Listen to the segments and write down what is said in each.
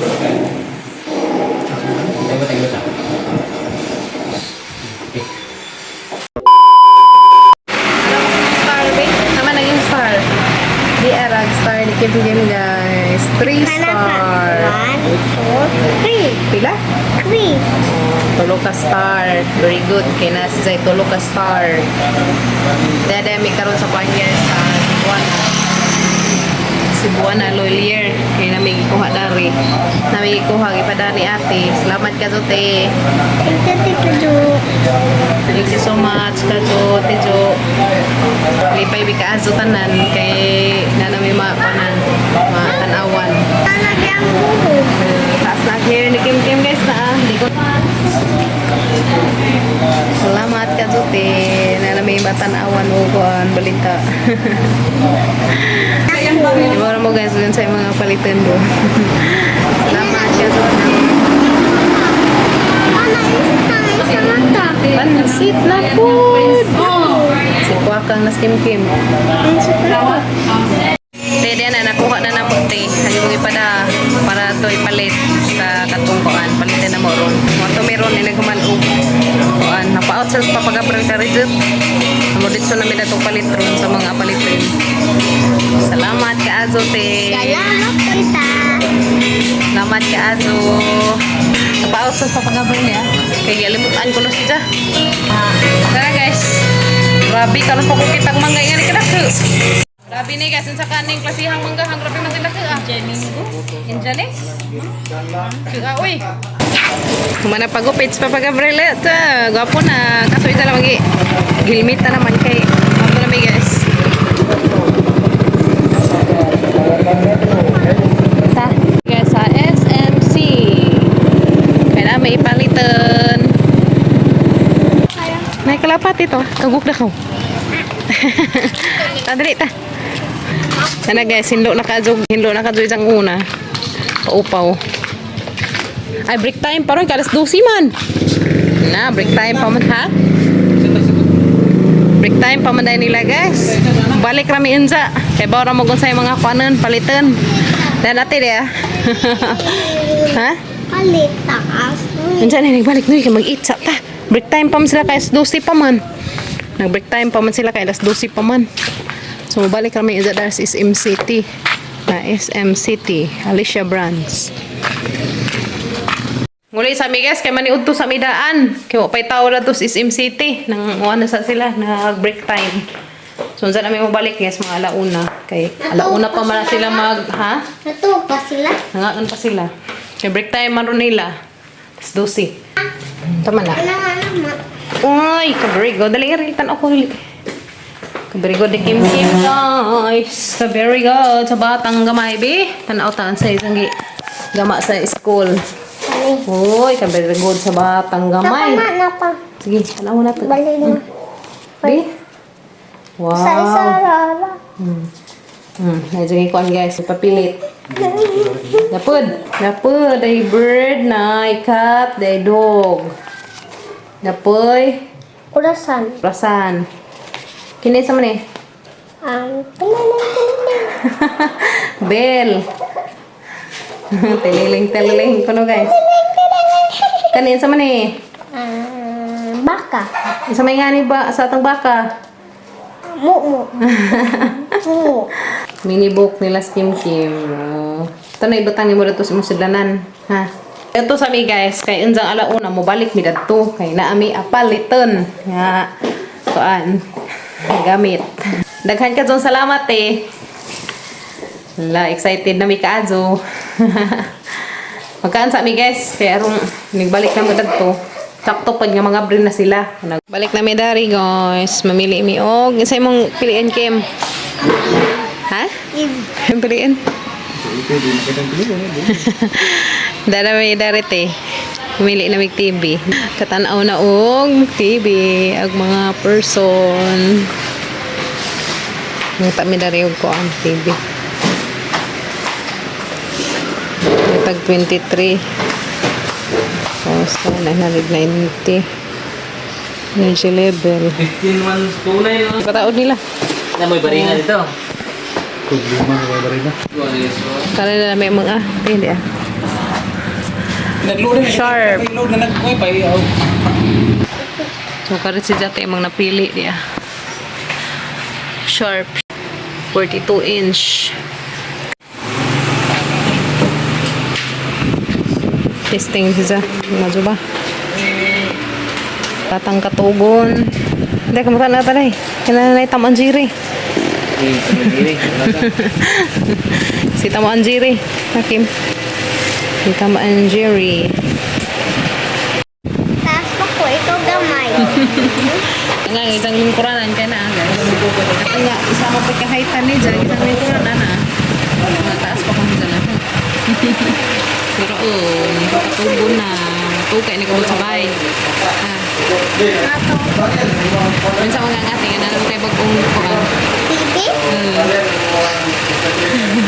Tengok, tengok. Star, babe. Naman naging star. Di arag star ni Kim Kim, guys. Three star. One, two, three. Pila? Three. Tulo ka star. Very good. Kay na si Zay, tulo ka star. Dada mi karon sa kuan, guys, sa Cebuana. Cebuana Lolier. Kay na may gikuha dari. Na may gikuha gipada ni ate. Salamat ka te. Thank you, Tito Jo. Thank you so much kajo, Tijo. Lipay bi kaazo tanan kay na may mapanan, matanawan. Talaga ang buho. Taas na ang hair ni Kim Kim, guys, na ah. Di ko. Salamat ka, Jute. Na may matanawan o kuan balita. Di ba mo, guys, dun sa mga palitan do. Salamat ka, Jute. Ano, isa isa mata. Pansit na po. Si Kuwakang nas Kim Kim. Isa mata. Pwede na, nakuha na na mo, te. Ayaw ipada para to ipalit sa katong kuan. Palitan na mo ron. Mga to meron ni naghuman og kuan. Napa-out sa papagabril ka rin. Amo dito na mi datong palit ron sa mga palitin. Salamat ka azo, te. Salamat, Tita. Salamat ka azo. Napa-out sa papagabril niya. Kay galimutan ko na siya. Tara, guys. Grabe karon pa ko kitang mangga nga ni kadako. Grabe ni, guys, unsa kaning klasihang mangga hang grabe man sila ka. Janingo. Injane? Ka uy. Humana pagupit sa Papa Gabriel ta. Gwapo na. Kaso ita lang magi gilmita naman kay ako na mi, guys. Ta. Guys, sa SMC. Kaya may ipalitan. May kalapat ito. Kaguk na ko. Ta, dali ta. Sana, guys, hinlo na ka hinlo na ka isang una. Paupaw. Ay, break time pa ron, kalas 12 man. Na, break time pa man, ha? Break time pa man dahil nila, guys. Balik rami inza. Kay bawa ra mo kung sa mga kuanan, palitan. Dan ate dia. Ha? Palit, taas. Minsan na nagbalik nuy kay mag-itsa ta. Break time pa man sila kay alas 12 pa man. Nag-break time pa man sila kay alas 12 pa man. So mabalik kami isa dara sa SM City. Na SM City, Alicia Brands. Nguli sa mi, guys, kay maniudto sa midaan. Kay wa pay tao ra to sa SM City nang uwan na sa sila nag break time. So unsa na mi mobalik, guys, mga alauna kay alauna pa man na sila mag ha? Natuwa pa sila. Nangaan pa sila. Kay break time man ron nila. Alas 12. Tama na. Ano nga naman? Uy, ka-very good. Dali nga rin, tanaw ko rin. Ka-very good ni Kim Kim, guys. Ka-very good. Sa batang gamay, be. Tanaw taan sa isang gama sa school. Uy, ka-very good sa batang gamay. Tama na pa. Sige, tanaw na to. Balik na. Be? Wow. Sa isa rara. Medyo kuan, guys, papilit. Napud, napud, ay bird na, ay cat, ay dog. Napoy, Urasan. rasan. Kini sa man eh? Ang tinalang tinalang. Bell. Tililing, tililing. Kuno, guys. Kanin sa man eh? Ah, baka. Sa may ngani ba sa atong baka? Mumu. Mumu. Mini book nila sa Kim Kim. Oh. Ito na ibutang ni mo dito sa imong sudlanan. Ha? Ito sa mi, guys, kay unjang alauna mo balik mi dadto kay naami apaliton nga kuan gamit. Daghan ka dong salamat eh. La, excited na mi kaazo. Magkaan sa mi, guys, kay arong nagbalik na mo dadto. Sakto pag nga mga abril na sila. Balik na mi dari, guys. Mamili mi og isa imong piliin, Kim. Ha? Ang piliin? Dara may darete. Pumili na mig TV. Katanaw na og TV ag mga person. Ngita mi dari og kuan TV. Tag 23. So, 990. Energy level. 15 months tunay no? Pataod nila. Na may baringa dito. Problema nga ba rin na? Kala na may mga. Hindi ah. Nagload na. Sharp. Nagload na nag-wifi. Oh. So karon si Jate imong napili diya. Sharp 42 inch. Testing siya. Madyo ba? Tatang katugon. Hindi, kamutan na tayo. Kailangan na itamaan jiri. Eh, tumigiri. Si Tamaan Jiri. Hakim. Si Tamaan Jiri. Taas pa ko, ikaw gamay. Nga, isang lingkuranan ka na, guys. Nga, isa ko pa kahaitan ni dyan. Isang lingkuranan na. Mataas pa kami dyan ako. Pero, oh, nakatubo na. Tukay ni kabot sa bahay. Ah. Minsan mga nga, tingnan na naman tayo bagong kuhan. TV?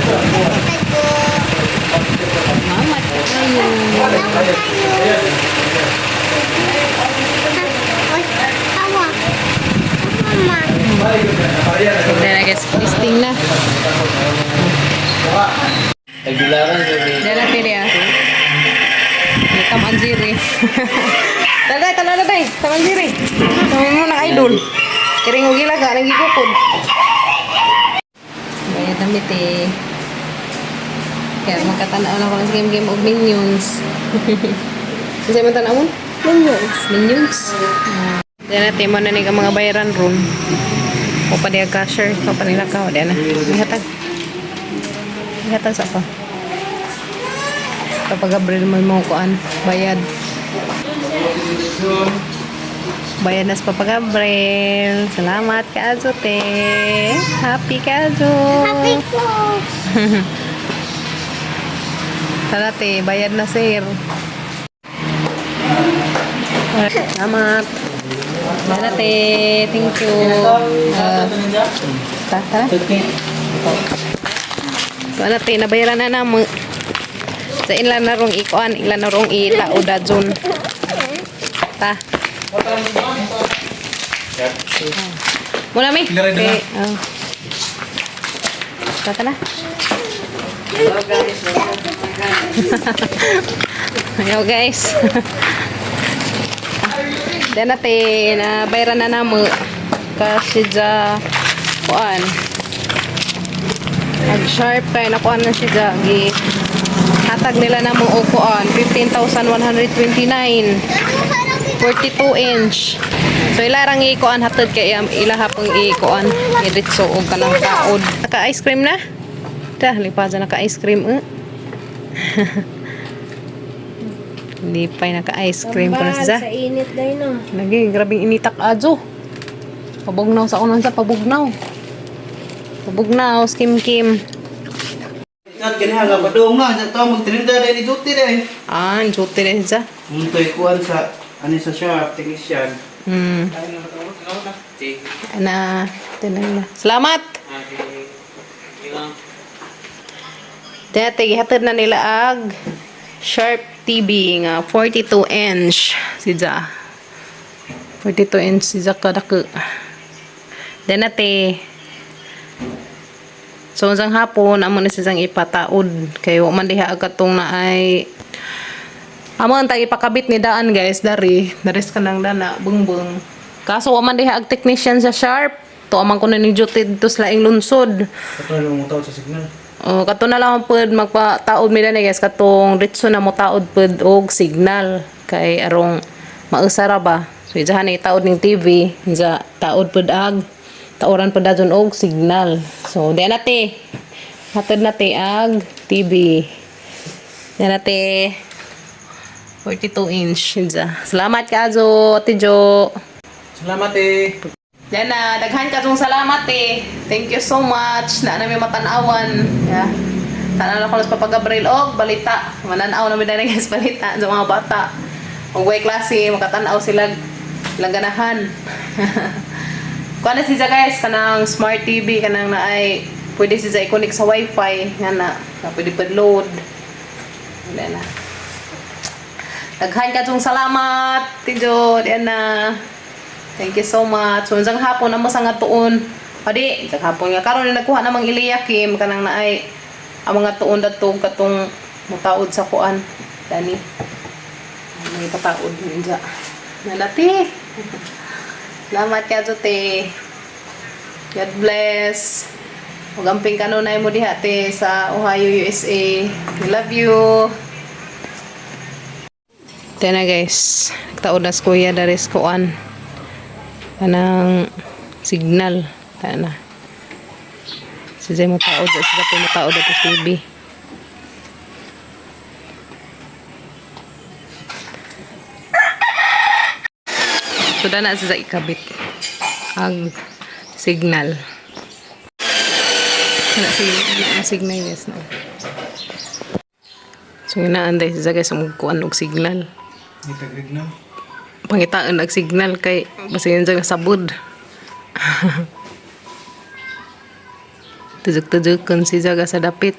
Tago. Mama, tayo. Tago tayo. Oy, tawa. Mama. Then, I guess, listing na. Tagbilaran sa ni. Dahil natin niya. Tamaan jiri. Taday, tanaw na tay. Tamaan jiri. Tamaan mo na idol. Kiring og ilaga, nang gigukod. Bayad na miti. Kaya magkatanaw na ko lang sa game game og Minions. Kasi man tanaw mo? Minions. Minions. Dahil natin mo na ni ang mga bayaran room. O pa niya cashier. O pa nila ka. O diyan na. Ihatag. Ihatag sa pa. Kapag Gabriel mo yung mga kuan. Bayad. Bayad na sa Papa Gabriel. Salamat ka, Azo, te. Happy ka, Azo. Happy ko. Tara, te. Bayad na, sir. Salamat. Tara, te. Thank you. Tara, tara. So, ano, te, nabayaran na na mo. Sa ilan na rong ikuan, ilan na rong itaoda dun. Ta. Muna, mi. Okay. Oh. Tata na. Hello guys. Then natin, na bayaran na namo kasi ja kuan. Nag sharp kay nakuan na siya ja gi hatag nila na mo og kuan 15,129, 42 inch. So ila rang ikuan hatod kay ila hapong ikuan iritso og kanang taod. Naka ice cream na? Ta, lipa dyan naka ice cream eh. Hindi pa yung naka ice cream ko na siya. Sa init dahil no. Lagi, grabing initak ajo. Pabugnaw sa unan sa pabugnaw. Pabugnaw, skim kim. Ingat kaniya nga padung na sa tao magtirinda dahil ni duty dahil. Ah, duty na siya. Muntoy kuan sa ano sa shop technician. Na, tinang na. Salamat! Dati, gihatid na nila ag Sharp TV nga 42 inch si Ja. 42 inch si Ja kadako. Then nate, so unsang hapon amo na siyang ipataod kay wa man diha ag katong na ay amo ang tag ipakabit ni daan guys dari daris ka nang dana bungbung kaso wa man diha ag technician sa Sharp to amang kuno ni duty dito sa laing lungsod. Kato na mo sa signal. Oh, kato na lang pud magpataod mi dani guys katong ritso na mo taod pud og signal kay arong mausara ba. So ijahan ni taod ning TV, ja taod pud ag taoran pud dajon og signal. So di na te. Hatod na te ag TV. Di na te 42 inch. Ja. Salamat ka Azo, Ate Jo. Salamat eh. Yan na, daghan ka salamat eh. Thank you so much. Na namin matanawan. Yeah. Tanaw na ko sa Papa Gabriel og balita. Mananaw namin na guys balita sa mga bata. Og way klase, makatanaw sila ilang ganahan. Kuha na siya guys, kanang smart TV, kanang naay pwede siya i-connect sa wifi, nga na, na pwede pa load. Wala na. Daghan ka salamat, Tijo, diyan na. Thank you so much. So, unsang hapon amo sa nga tuon. Adi, unsang hapon nga karon na nagkuha namang Eliakim kanang naay ang mga tuon dadto katong mutaod sa kuan. Dani. May pataod ninja. Nalati. Salamat ka te. God bless. Ug amping kanunay mo diha te sa Ohio, USA. We love you. Tena guys, nagtaod na si kuya dari sa kuan. Kanang signal. Tana. Si Zay mo taod, si Zay mo taod at TV. So dana si Zay ikabit ang signal. Kana signal, signal yes no. So inaanday si Zay guys og og signal. Nitagrig na. Pangitaan og signal kay basin siya sabod. Tujuk-tujuk si Zaga sa dapit.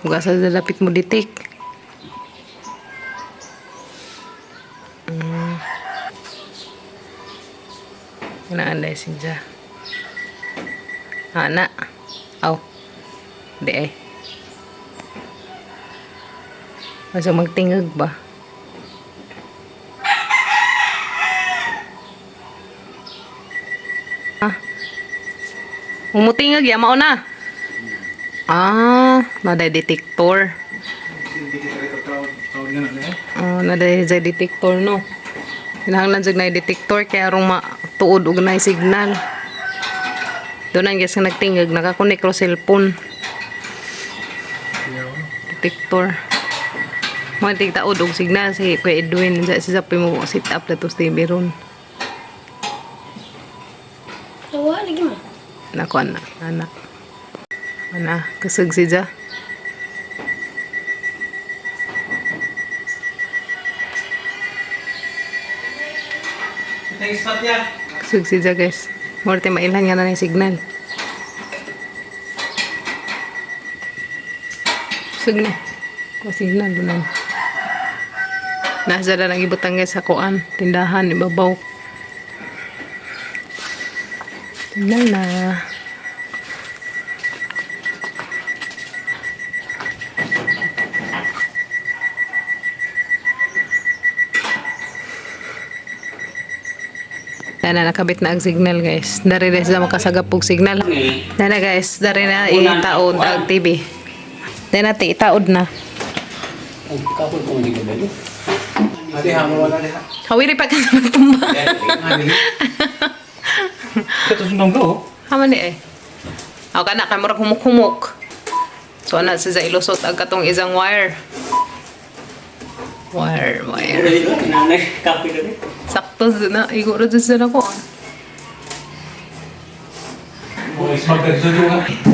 Buka sa dapit mo ditik. Inaanday si Ja. Ana. Aw. Di ay. Masa magtingag ba? Ah. Umutingag ya, mao na. Ah, naday detector. Oh, naday jay detector no. Kinahanglan jud na detector kay arong matuod og nay signal. Doon ang guys nga nagtingag nakakonect ro cellphone. Detector. Mga tigtaod og signal si Kuya Edwin sa si Zappi mo sit up na to sa TV ron. Tawa lagi mo. Nako ana, ana. Ana, kusog si Ja. Thanks, Patya. Kusog si Ja guys. Morte mailhan nga na yung signal. Kusog na. Ko signal doon. Nasa na lang ibutang guys sa kuan, tindahan ibabaw. Signal na. Dana nakabit na ang signal guys. Dari na sila makasagap og signal. Dana guys, dari na itaod ang TV. Dana ti itaod na. Ay, kapon ko hindi ka ba yun? Ate, hamo wala diha. Hawiri pa ka sa magtumba. Ito sundong ko. Haman ni eh. Aw kana kay murag humuk-humuk. So ana siya ilusot ang katong isang wire. Wire, wire. Nanay, kape na rin. Sakto na igo ra jud sila ko.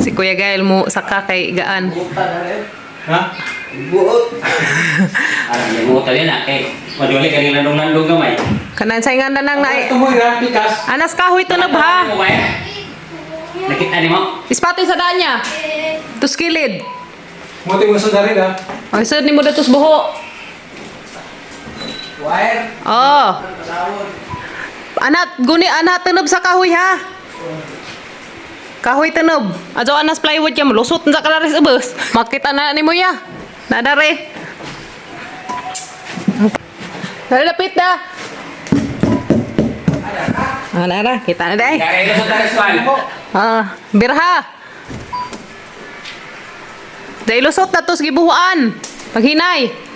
Si Kuya Gael mo saka kay gaan. Ha? Buot. Alam niya, buot tayo na. Eh, maduli ka rin landong-landong gamay. Kanan sa ingan na lang na Ito mo ira, pikas. Anas kahoy tunob ha. Ano ba eh? Nakita ni mo? Ispatoy sa daan niya. Tus kilid. Mo mo sa dari da. Ay, sir, ni mo datos buho. Wire. Oh. Anak, guni anak tunob sa kahoy ha. Kahoy tunob. Ajo anas plywood ya lusot na ka sa bus. Makita na ni mo ya. Nadare. Nalapit na. Ah, nara, kita na dai. Kaya ito sa tariswan. Ah, birha. Dahil lusot na tos gibuhuan. Paghinay.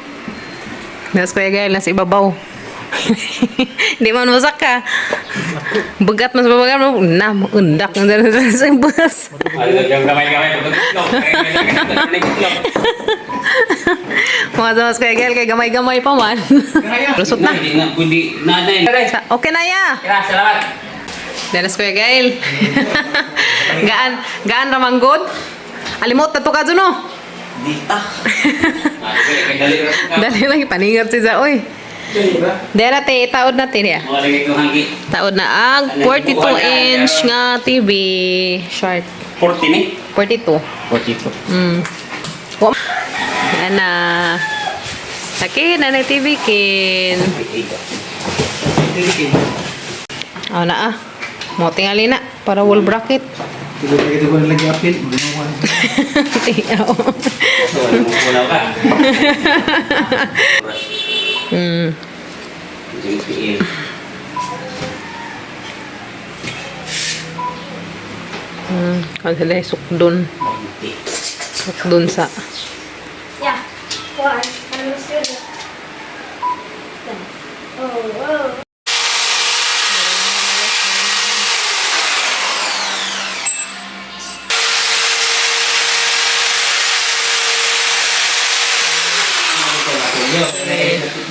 Nas Kuya Gael, nasa ibabaw. Hindi man masak ka. Bagat mas babagat mo. Na, undak na dyan sa bus. Ano yung gamay-gamay? Pagkakitlog. Mga sa mas Kuya Gael, kay gamay-gamay pa man. Lusot na. Hindi na, kundi nanay. Okay na ya. Kira, salamat. Danas Kuya Gael. Gaan, gaan ramanggod. Alimot na to ka dyan, no? Dita. Dali lang, ipaningat si Zaoy. Dera te, itaod na te niya. Mga lagi kong hanggi. Taod na ang 42 inch nga TV. Sharp. 40 ni? 42. 42. Wa- Yan na. Laki na na TV kin. Oh na ah. Mo tingali na para wall bracket. Tigo na kita ko lagi apil. Ginawa. Tiyaw. So, wala ka. GPA. Ano sila, sukdon. Sukdon sa. Yeah. One. I'm a student. Oh, oh.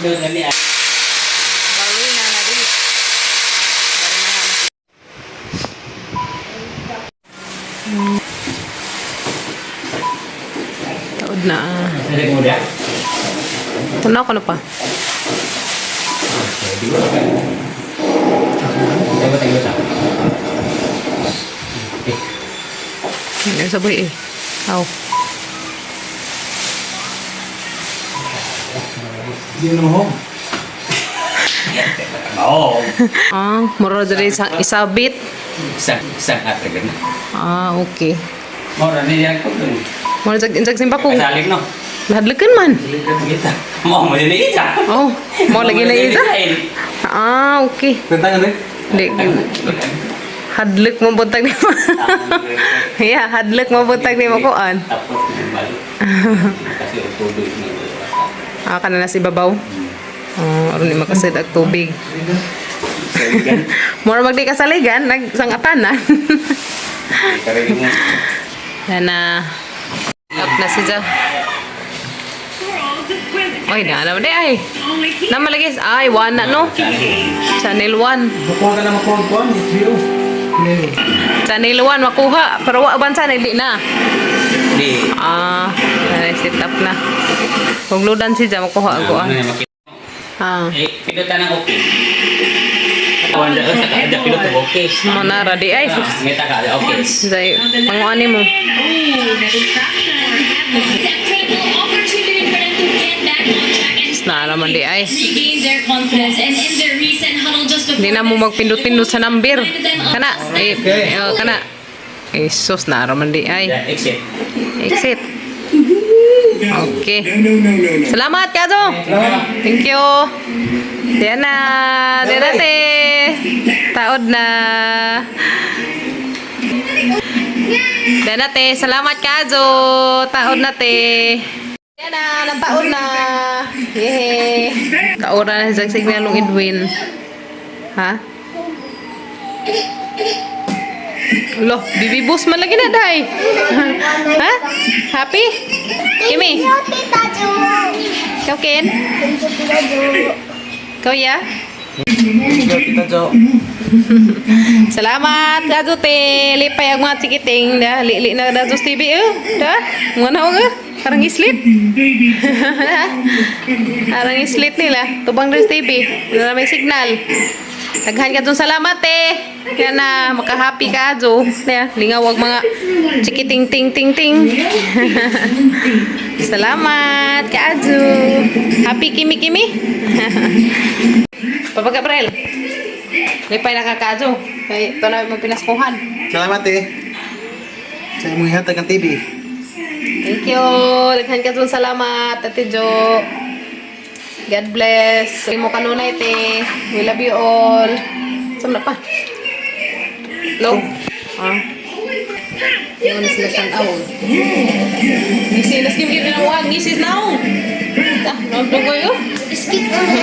Barina na rin. Taod na. Ah. Tunaw ko na pa. Hindi sabay eh. Aw. Hindi na mo. Oo. Ah, mura diri sa isabit. Isang isang atragan. Ah, okay. Mora ni yang ko dun. Mura jag jag simba ko. Kasalig no. Lahadlakan man. Kita. Mo mo ni isa. Oh, mo lagi na isa. Ah, okay. Tentang ano? Di hadlok mo buntag ni mo. Yeah, hadlok mo buntag ni mo kuan. Tapos balik. Kasi ang tubig ni. Ah, kana na si babaw. Oh, aron ni makasid ag tubig. Saligan. Mura magdi ka saligan, nagsangatan na. Karili mo. Yan na. Up na si Ja. Oy, na alam di ay. Namalagis ay one na no. Channel 1. Makuha ka na makuha ko. HBO. Play. Channel 1 makuha pero wa ban channel di na. Di. Ah, na set up na. Kung ludan si Ja makuha ako ah. Ah. Eh, pindutan ng okay. Kawan da sa kada pindot og okay. Mo na ra di ay sus. Ngita ka okay. Zay, panguani mo. Sus, na di ay. Di na mo magpindot-pindot sa number. Kana, eh, Okay. eh, kana. Eh, sus, na raman di ay. Yeah, exit. Exit. Okay. Salamat, Kazo. Thank you. Diyan na. Diyan na, te. Taod na. Diyan na, te. Salamat, Kazo. Taod na, te. Diyan na. Nagtaod na. Yay. Kaura na sa signal ng Edwin. Ha? Lo, bibi bus man lagi na, day. Ha? Happy? Kimi? Tita Jo. Ikaw, Ken? Thank you, Tita Jo. Ikaw, ya? Tita Jo. Salamat, Gazute. Lipay ang mga chikiting. Da, li na Dazus TV, eh. Da, mga naong, eh. Parang islit. Parang islit nila. Tubang Dazus TV. Wala na may signal. Daghan ka dun salamat, eh. Kaya na, makahappy ka, Jo. Kaya, lingawag mga chikiting, ting, ting, ting. Salamat, Kajo. Happy kimi, kimi. Papa Gabriel. Lipay na ka, Kajo. Kay ito na mo pinaskuhan. Salamat eh. Sa imong ihatag ang TV. Thank you. Daghan ka dun salamat, Ate Jo. God bless. Mo kanunay, te. We love you all. Saan na pa? Log. Ah. Yung na sila tanaw. Ngisi na skim kim na wag. Ngisi na. Ah, nagdog ko yun. Skip mo na.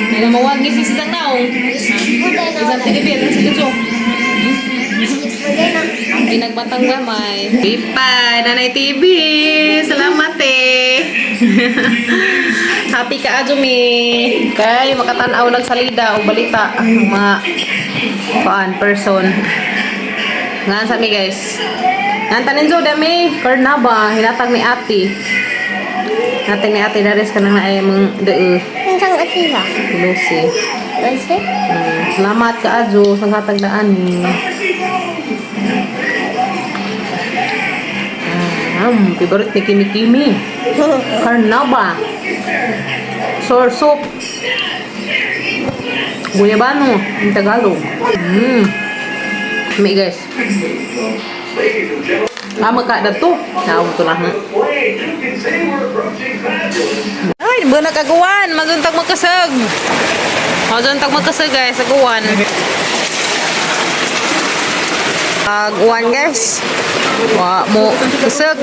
May na mawag ngisi sa naong. Skip mo na. Isang tinipin. Sige, Jo. Skip mo na. Pinagbatang gamay. Bipay, Nanay TV. Salamat eh. Happy ka Ajumi. Kay makatanaw lang salida o balita ang mga kuan person. Nga sa mi guys. Nga tanin jo dami Karnaba hinatag ni ate. Hinatag ni ate dares kanang naay mong deu Isang atila. Lucy. Lucy? Salamat ka Ajo sa hatag daan ni. Favorite ni Kimi Kimi. Carnaba. Sour soup. Guyabano in Tagalog. Mi, guys. Tama ka na to. Naawag to na. Ay, ba nakaguan? Maguntag magkasag. Maguntag magkasag, guys. Aguan. Aguan, guys. Wa mo kasag.